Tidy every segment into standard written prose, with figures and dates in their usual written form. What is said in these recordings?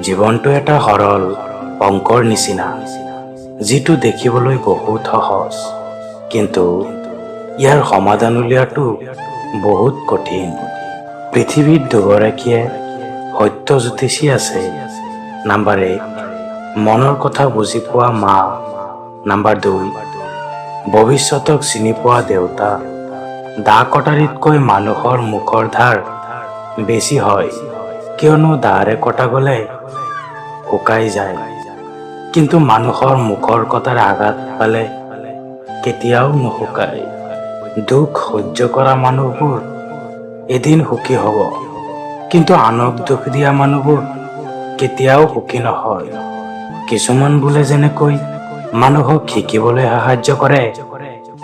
জীৱনটো এটা সৰল অংকৰ নিচিনা, যিটো দেখিবলৈ বহুত সহজ, কিন্তু ইয়াৰ সমাধান উলিওৱাটো বহুত কঠিন। পৃথিৱীত দুগৰাকীয়ে সত্য জ্যোতিষী আছে। নাম্বাৰ 1, মনৰ কথা বুজি পোৱা মা। নাম্বাৰ 2, ভৱিষ্যতক চিনি পোৱা দেউতা। দা কটাৰীতকৈ মানুহৰ মুখৰ ধাৰ বেছি হয়, কিয়নো দাৰে কটা গ'লে শুকাই যায়, কিন্তু মানুহৰ মুখৰ কথাৰ আঘাত পালে কেতিয়াও নুশুকায়। দুখ সহ্য কৰা মানুহবোৰ এদিন সুখী হ'ব, কিন্তু আনক দুখ দিয়া মানুহবোৰ কেতিয়াও সুখী নহয়। কিছুমান ভুলে যেনেকৈ মানুহক শিকিবলৈ সাহায্য কৰে,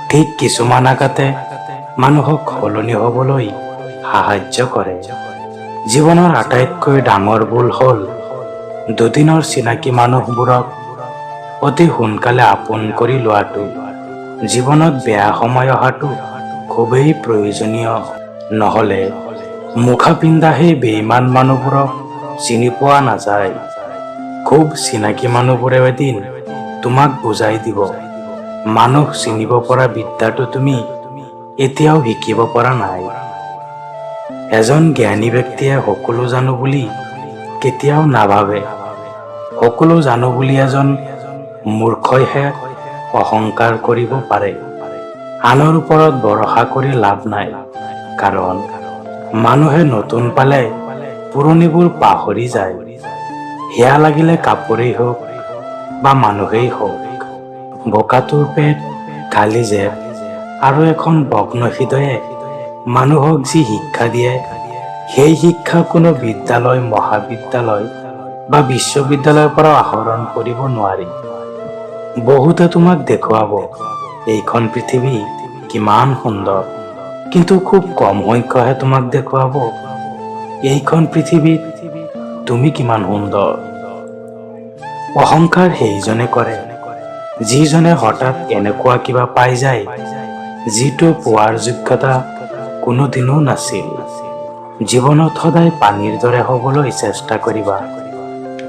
ঠিক কিছুমান আঘাতে মানুহক সলনি হ'বলৈ সাহায্য কৰে। জীৱনৰ আটাইতকৈ ডাঙৰ ভুল হ'ল দুদিনৰ চিনাকি মানুহবোৰক অতি সোনকালে আপোন কৰি লোৱাটো। জীৱনত বেয়া সময় অহাটো খুবেই প্ৰয়োজনীয়, নহ'লে মুখা পিন্ধা সেই বেইমান মানুহবোৰক চিনি পোৱা নাযায়। খুব চিনাকি মানুহবোৰেও এদিন তোমাক বুজাই দিব, মানুহ চিনিব পৰা বিদ্যাটো তুমি এতিয়াও শিকিব পৰা নাই। এজন জ্ঞানী ব্যক্তিয়ে সকলো জানো বুলি কেতিয়াও নাভাবে। সকলো জানো বুলি এজন মূৰ্খইহে অহংকাৰ কৰিব পাৰে। আনৰ ওপৰত ভৰসা কৰি লাভ নাই, কাৰণ মানুহে নতুন পালে পুৰণিবোৰ পাহৰি যায়, সেয়া লাগিলে কাপোৰেই হওক বা মানুহেই হওক। ভোকাতুৰ পেট, খালী জেপ আৰু এখন ভগ্ন হৃদয়ে মানুহক যি শিক্ষা দিয়ে, সেই শিক্ষা কোনো বিদ্যালয়, মহাবিদ্যালয় বা বিশ্ববিদ্যালয়ৰ পৰা আহৰণ কৰিব নোৱাৰি। বহুতে তোমাক দেখুৱাব এইখন পৃথিৱী কিমান সুন্দৰ, কিন্তু খুব কম সংখ্যকহে তোমাক দেখুৱাব এইখন পৃথিৱীত তুমি কিমান সুন্দৰ। অহংকাৰ সেইজনে কৰে, যিজনে হঠাৎ এনেকুৱা কিবা পাই যায়, যিটো পোৱাৰ যোগ্যতা কোনোদিনো নাছিল। জীৱনত সদায় পানীৰ দৰে হ'বলৈ চেষ্টা কৰিবা,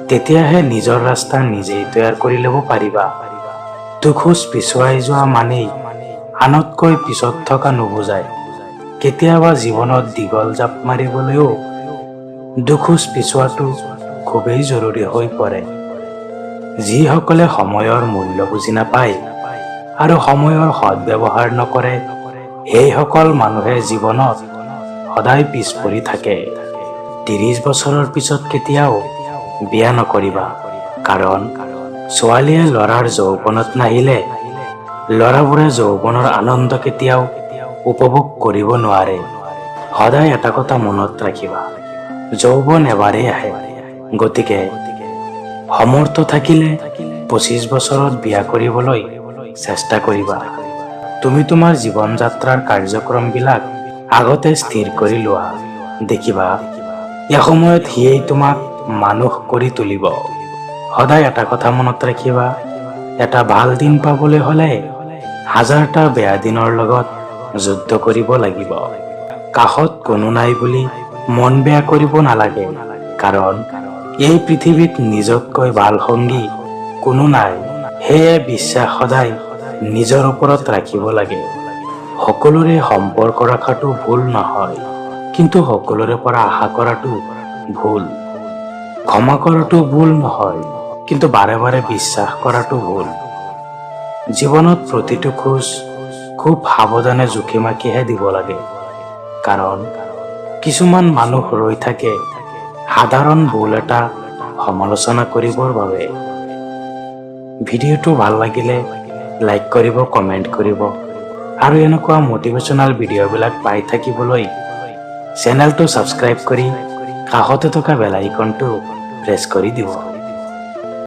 তেতিয়াহে নিজৰ ৰাস্তা নিজেই তৈয়াৰ কৰি ল'ব পাৰিবা। দুখোজ পিছুৱাই যোৱা মানেই আনতকৈ পিছত থকা নুবুজায়। কেতিয়াবা জীৱনত দীঘল জাপ মাৰিবলৈও দুখোজ পিছুৱাটো খুবেই জৰুৰী হৈ পৰে। যিসকলে সময়ৰ মূল্য বুজি নাপায় আৰু সময়ৰ সদ্ব্যৱহাৰ নকৰে, সেইসকল মানুহে জীৱনত সদায় পিছ পৰি থাকে। 30 বছৰৰ পিছত কেতিয়াও বিয়া নকৰিবা, কাৰণ ছোৱালীয়ে ল'ৰাৰ যৌৱনত নাহিলে ল'ৰাবোৰে যৌৱনৰ আনন্দ কেতিয়াও উপভোগ কৰিব নোৱাৰে। সদায় এটা কথা মনত ৰাখিবা, যৌৱন এবাৰেই আহে। গতিকে সমৰ্থ থাকিলে 25 বছৰত বিয়া কৰিবলৈ চেষ্টা কৰিবা। তুমি তোমাৰ জীৱন যাত্ৰাৰ কাৰ্যক্ৰমবিলাক আগতে স্থিৰ কৰি লোৱা, দেখিবা এসময়ত সিয়েই তোমাক মানুহ কৰি তুলিব। সদায় এটা কথা মনত ৰাখিবা, এটা ভাল দিন পাবলৈ হ'লে হাজাৰটা বেয়া দিনৰ লগত যুদ্ধ কৰিব লাগিব। কাষত কোনো নাই বুলি মন বেয়া কৰিব নালাগে, কাৰণ এই পৃথিৱীত নিজতকৈ ভাল সংগী কোনো নাই। সেয়ে বিশ্বাস সদায় নিজৰ ওপৰত ৰাখিব লাগে। সকলোৰে সম্পৰ্ক ৰখাটো ভুল নহয়, কিন্তু সকলোৰে পৰা আশা কৰাটো ভুল। ক্ষমা কৰাটো ভুল নহয়, কিন্তু বাৰে বাৰে বিশ্বাস কৰাটো ভুল। জীৱনত প্ৰতিটো খোজ খুব সাৱধানে জুখি মাখিহে দিব লাগে, কাৰণ কিছুমান মানুহ ৰৈ থাকে সাধাৰণ ভুল এটা সমালোচনা কৰিবৰ বাবে। ভিডিঅ'টো ভাল লাগিলে লাইক কৰিব, কমেণ্ট কৰিব আৰু এনেকুৱা মটিভেশ্যনেল ভিডিঅ'বিলাক পাই থাকিবলৈ চেনেলটো ছাবস্ক্ৰাইব কৰি কাষতে থকা বেল আইকনটো প্ৰেছ কৰি দিব।